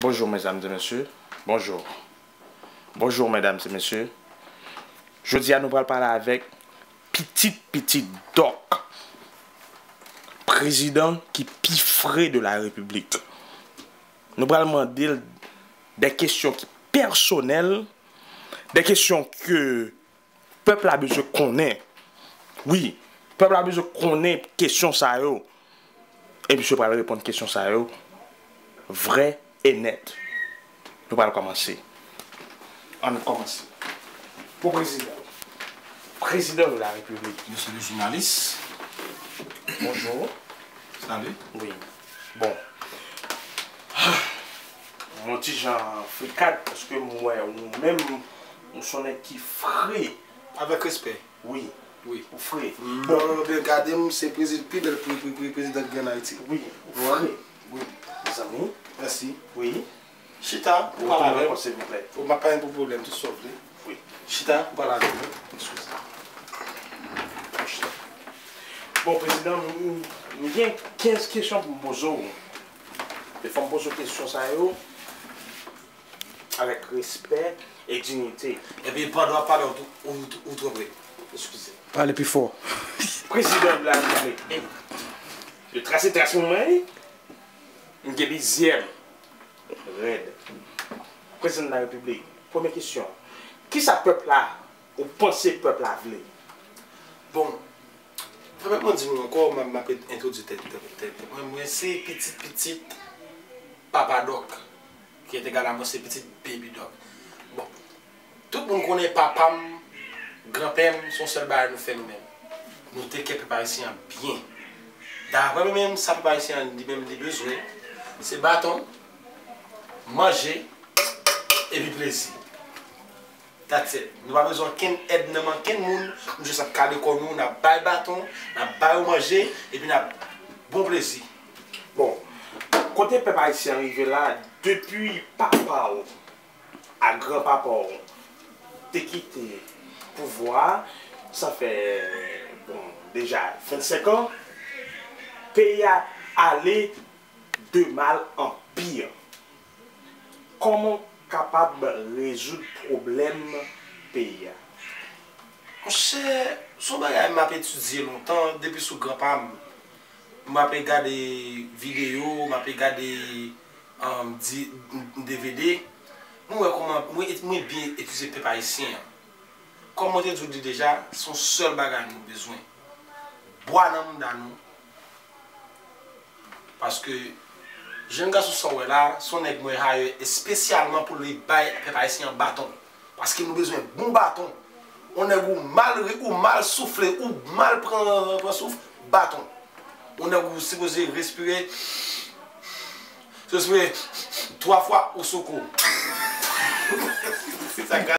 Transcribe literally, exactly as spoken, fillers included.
Bonjou, medam e mesye. Bonjou. Bonjou, medam e mesye. Jodi a, nou pral pale avèk pitit pitit Dòk, prezidan ki pi fre de la repiblik. Nou pral mande l de kesyon ki pèsonèl, de kesyon ke pèp la bezwen konnen. Wi, pèp la bezwen konnen kesyon sa yo. E misye pral reponn kesyon sa yo vrè e nèt. Nou pral kòmanse. Ann kòmanse. Pou prezidan. Prezidan de la repiblik. Mesye le jounalis. Bonjou. Salut. Wi. Bon. Mwen ti jan frikad paske m wè ou menm ou se yon nèg ki fre. Avèk respè. Wi. Wi. Ou fre. Bon. Mwen gade m se prezi- pi bèl pre- pre- pre- prezidan ki gen an Ayiti. Wi. Ou fre. Wi. Mezanmi. Mèsi. Wi. Chita pou pale avè m. Silvouplè. Ou m ap pale pou pwoblèm, tout sa w vle. Wi. Chita pou pale avè m. Eskize. Bon, prezidan, m gen kenz kesyon pou m poze w. E fò m poze w kesyon sa yo avèk respè e diyite. Epi pandan w ap pale, ou, ou, ou twonpe. Eskize. Pale pi fò. Prezidan de la Repiblik. Yo trase tras mwen, wi. M gen plizyè. Rèd. Prezidan de la Repiblik, premye kesyon. Kisa pèp la, ou panse pèp la vle? Bon, pèmèt mwen di nou ankò, m ap, m ap entwodui tèt, tèt, tèt mwen. Mwen se pitit pitit Papa Dòk, ki est égal à mwen se pitit Baby Dòk. Bon, tout moun konnen papa m, granpè m, se yon sèl bagay nou fè nou menm. Nou teke pèp ayisyen an byen. Daprè nou menm, sa pèp ayisyen an li menm li bezwen, se baton, manje, epi plezi. That's it. Nou pa bezwen okenn èd nan men okenn moun. Nou jis ap kale kò nou, n ap bay baton, n ap bay yo manje, epi n ap bon plezi. Bon, kote pèp ayisyen an rive la, depi papa w ak granpapa w te kite pouvwa a, sa fè, bon, deja vennsenk an, peyi a ale de mal an pi. Kòman w kapab rezoud pwoblèm peyi a? Monchè, se yon bagay m ap etidye lontan, depi sou granpa m. M ap gade videyo, m ap gade, um, di, D V D. Mwen wè kòman, mwen, mwen byen etidye pèp ayisyen an. Kòm mwen te di w li deja, se yon sèl bagay nou bezwen. Bwa nan mouda nou. Paske, jèn gason sa w wè la, se yon nèg mwen hire espesyalman pou li bay pèp ayisyen an baton. Paske nou bezwen bon baton. Yon nèg ou mal ri, ou mal soufle, ou mal pran, pran souf, baton. Yon nèg ou sipoze respire, respire twa fwa ou sou kou. Se sa k